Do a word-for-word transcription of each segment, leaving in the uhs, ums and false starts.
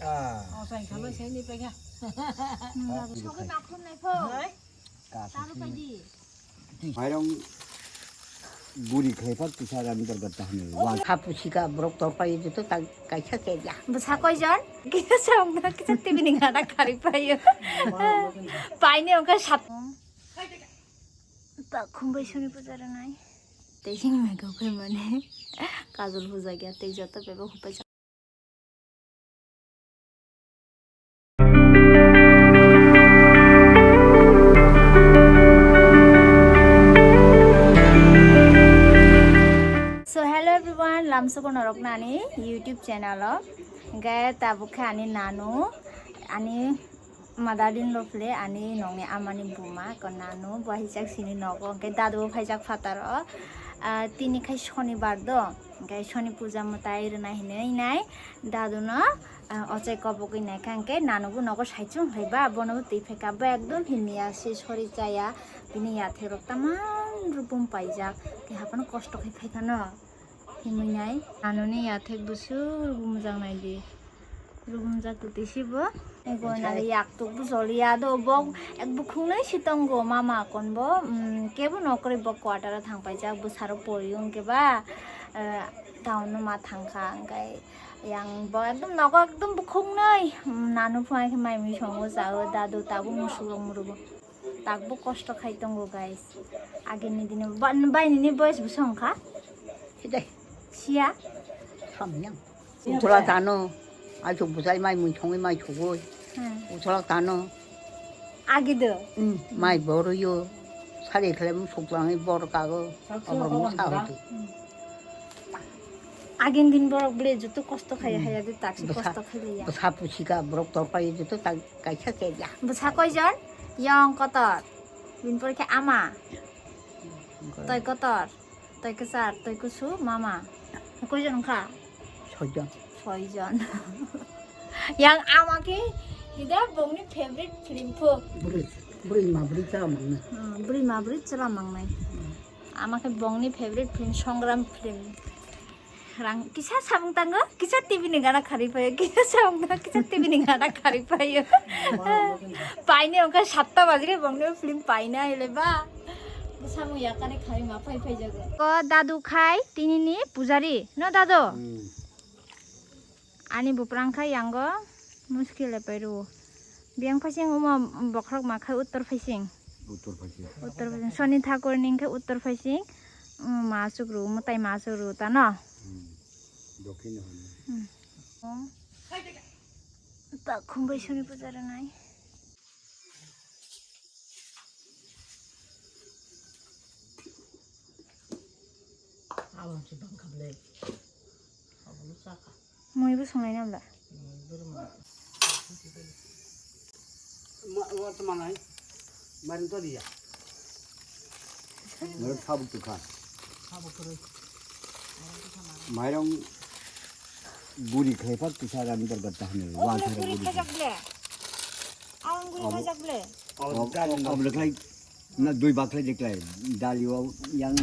Ah. Oh, sai khalo, sai ni pega. Sogi makhum nai pho. Hai? Ka Taru sogi. Paidi. Mairong guri khlai phak kisa rani tor gata hwnwi. Wa. Kha pusika borok tor pai joto ta kaisa ke ya. Bwsa koi jon? Kisa song na kisa T V ni gana khari payo. Paini ongka sat. Ta khumbai suni puja ranai. Tei sini mai kau kai mane. Kajol puja gya tei joto bebo hupai. So hello everyone, lamsoko norok nani YouTube channel o. Hingke tabuk khe ani nanu, ani mother in law phle, ani nongni amani buma ko nanu bo haijak sini nogo, hingke dadu bo phaijak phataro. Ah, tini khai shonibar do, hingke shoni puja mwtai rwna hinwi nai. Dadu no, ah, ochai kobogwi naikha hwnkhe nanu bo nogo saichung hai ba, bono bo twi phaikha, bo ekdom himya se sori chaya, bini yathek rok taman rubum paijak, tei haphano kosto khai phaikha no himwi nai. Nanu ni yathek busu rubum jak nai di, rubum jak twi twi si bo. Ego nai yak tuk bo joliya do, bo ek bukhung nai si tongo mama kon bo, um, kebo nokrwi bo quarter o thang paijak, bwsaro pori hwnkhe ba, eh, town no ma thangkha hwnkhe. Yang bo ekdom nogo ekdom bukhuknwi, nanu phunai khe mai mui songo chao, dadu tabuk musuk rok murugo. Takbo kosto khai tongo guys. Agini dino ba-, bai nini boyes bwsong kha? Hidai. Siya? Samyang. Uthla tano. Aisuk bwsai mai mui songwi mai sugoi. Hmm. Uthla tano. Agi do? Hmm. Mai boroyo. Sari khlai musuk langwi bor kago. Oborok mo sa hotu. Hmm. Agin din borok bwle joto kosto khaiya, hmm, haya de taksi bwsa, kosto khailaiya. Bwsa pusika borok torpai joto ta kaisa kaiya. Bwsa koijon? Yong kotor. Bini pore khe ama. Onkhe. Toi kotor. Toi kwchar. Toi kusu. Mama. Koijon wngkha? Soijon. Soijon. Yang ama khe hida bongni favorite film pho. Bwrwi, bwrwi ma bwrwi chwla mangnai. Hmm, bwrwi ma bwrwi chwla mangnai. Hmm. Ama khe bongni favorite film Songram film. Rang kisa samung tango, kisa T V ni gana khari payo, kisa samung tango, kisa T V ni gana khari payo. Paini ongkha satta bajre bongni film paina ile ba. Samung yakani khari ma pai pai jago. Ko dadu khai tini ni pujari, no dadu? Hmm. Ani buprang khai yango muskil le pairu. Biyang phaising uma bokhorok ma khai uttor phaising. Uttor phaising. Uttor phaising. Soni thakur ni khe uttor phaising. Um, ma asuk ru, mutai ma asuk ru ta no? Hmm. Dokhino hwnwi. Hmm. Ta khumbai soni puja rwnai. Abang si bang kable. Abang saka. Mui bo songnai nabla. Mui bo rwma. Ma, wa to manai. Mairung to diya. Mairung sabuk to kha. Sabuk to roi. Mairung guri khlai phak kisa rani tor gata hwnwi. Ang guri phajak ble. Ang guri phajak ble. Obo khlai na dui bakhlai de khlai. Dali o yang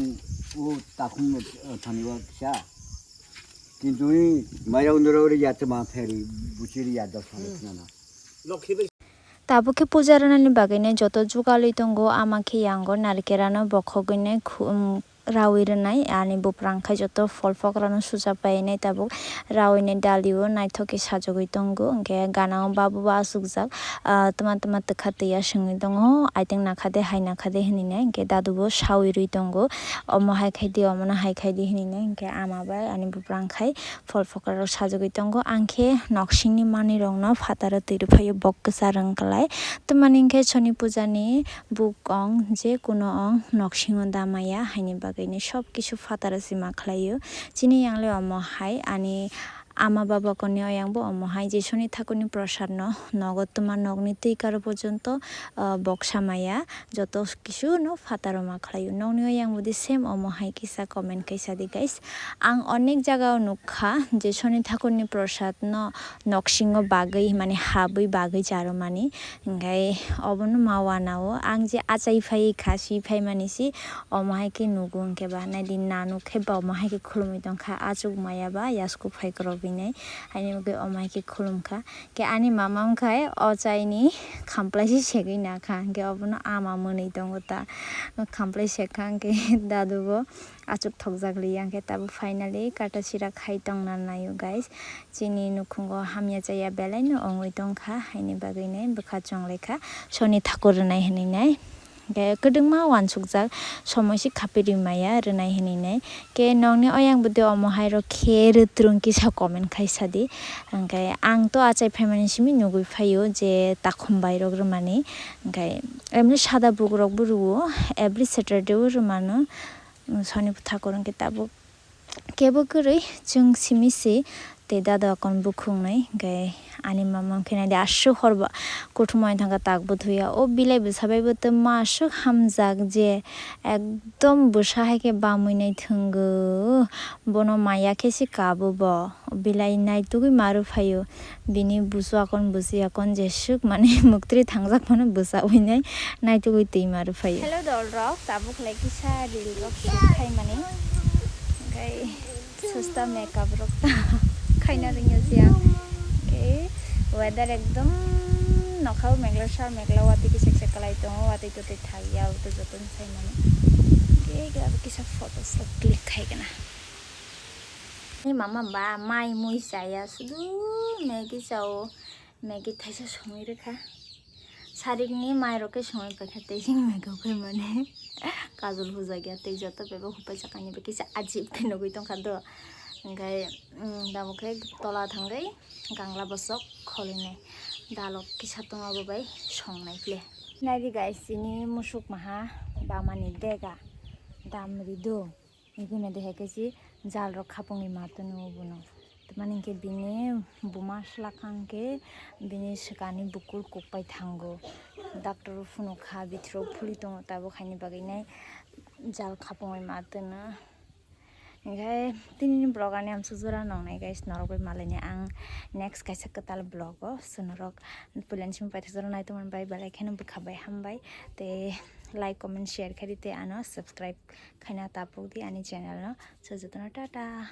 o takhum thani o kisa. Kintu i mairung doro ri ya tma pheri buchiri ya dos hale khna na. Tabuk khe puja rwnani bagwino joto jugalwi tongo, ama khe yango narikerano bokhogwino khu-, um, rawi rwnai, ani buprang khai joto phol pokrano suja painai tabuk rawini dalio naithok khe sajagwi tongo, hwnkhe ganao babu bo achukjak, ah, tma tma twkha twi ya swngwi tongo, aiteng nakha de hai nakha de hinwi nai, hwnkhe dadu bo sawi rwi tongo, omo hai khai di, omono hai khai di hinwi nai, hwnkhe ama bai ani buprang khai phol pokra rok sajagwi tongo. Ang khe noksingni manwi rokno phataro twi rwphaio, bok kwchar wng klai. Tamani hwnkhe Choni puja ni buk ong je kuno ong noksingo damaya haini bagwino sob kisu phataro se ma khlaio. Chini yang le omo hai ani ama baba koni oyang bo omo hai je Choni thakurni prosad no nogo twma nokni twi karo porjonto, ah, bok samaya. Joto kisu no phataro ma khlaio. Nokni oyang bodi same omo hai kisa comment kaisa di guys. Ang onek jaga o nukha je Choni thakurni prosad no noksingo bagwi mane habwi bagwi charwmani. Hingkhai obono ma wanao ang je achai phai kha si phaimani si omo hai khe nugo hwnkhe ba naidi nanu khe ba omo hai khe khulumui tongkha achuk maya ba yasku phaikrok. Nai, haini bagwi omo hai khe khulumkha. Khe ani mama wngkha o chaini khamplai se segwi nakha, hwnkhe obono ama mwnwi tongo ta. Khamplai sekha hwnkhe dadu bo achuk thokjak li ya, hwnkhe tabuk finally kata sira khai tongna naio, guys. Chini nukhungo hamya chaya belaino ongwi tongkha, haini bagwi nai bwkha chonglai kha, soni thakur rwnai hwnwi nai. Hwnkhe kwdwngma uansukjak, somoi se khapirwi maya rwnai hwnwi nai. Khe nokni oyang bwtwi omo hai rok khe rwtrwng kisa comment khai sadi. Hwnkhe ang to achai phaimani simi nugwi phaio je takhum bai rok rwmani. Hwnkhe emni sada buk rok bo rwo, every Saturday o rwmano. Soni thakur hwnkhe tabuk kebo kwrwi chwng simi se tei dada akon bukhuk nai, hwnkhe ani mama wngkhe nai de aswk hor ba kuthumwi thangkha tak bwthwya. O bilai bwsa bai bo twma aswk hamjak je ekdom bwsa hai khe bamwi nai thwngo, bono maya khe se kabo bo. Bilai naitugwi ma rw phaio. Bini busu akon busi akon jeswk mane muktri thangjak phano bwsa uinai naitugwi twi ma rw phaio. Hello dol rok, tabuk lai kisa reel rok shoot khai mani. Hwnkhe sosta makeup rok ta khaina rwngya siya. Hwnkhe weather ekdom nokhao megla sar megla watwi kisa kisa kwlai tongo, watwi twtwi thaiya, auto joto sai mani. Hwnkhe abo kisa photo sok click khai gana. Ni mama ba mai mui chaya, sudu Maggie chao, Maggie thaisa songwi rwkha. Sarikni mai rok khe songwi paikha tei chini Maggie khe mane kajol hujakya tei joto bebo hupai chakani bo kisa ajib khe nugwi tongkha do. Hwnkhe, mm, tamo khe tola thangwi gangla bosok kholinai dalok kisa tongo abo bai songnai khle. Naidi guys, chini musuk maha bamani dega damri do. Hwnkhe de hai khe si jal rok khapungwi ma tono bono. Tamani hwnkhe bini buma swlak kha hwnkhe bini swkani bukur kukpai thango. Doctor o phunukha bithoro phuli tongo tabuk haini bagwi nai jal khapungwi ma tono. Hwnkhe tinini vlog ani amsuk jora nongnai guys, norok bai malaini ang next kaisa kwtal vlog o so norok puilani simi paithak jora nai tongmani bai belai kheno bwkha bai hambai tei like comment share khe di tei ano subscribe khaina tapuk di ani channel no. So jotono tata.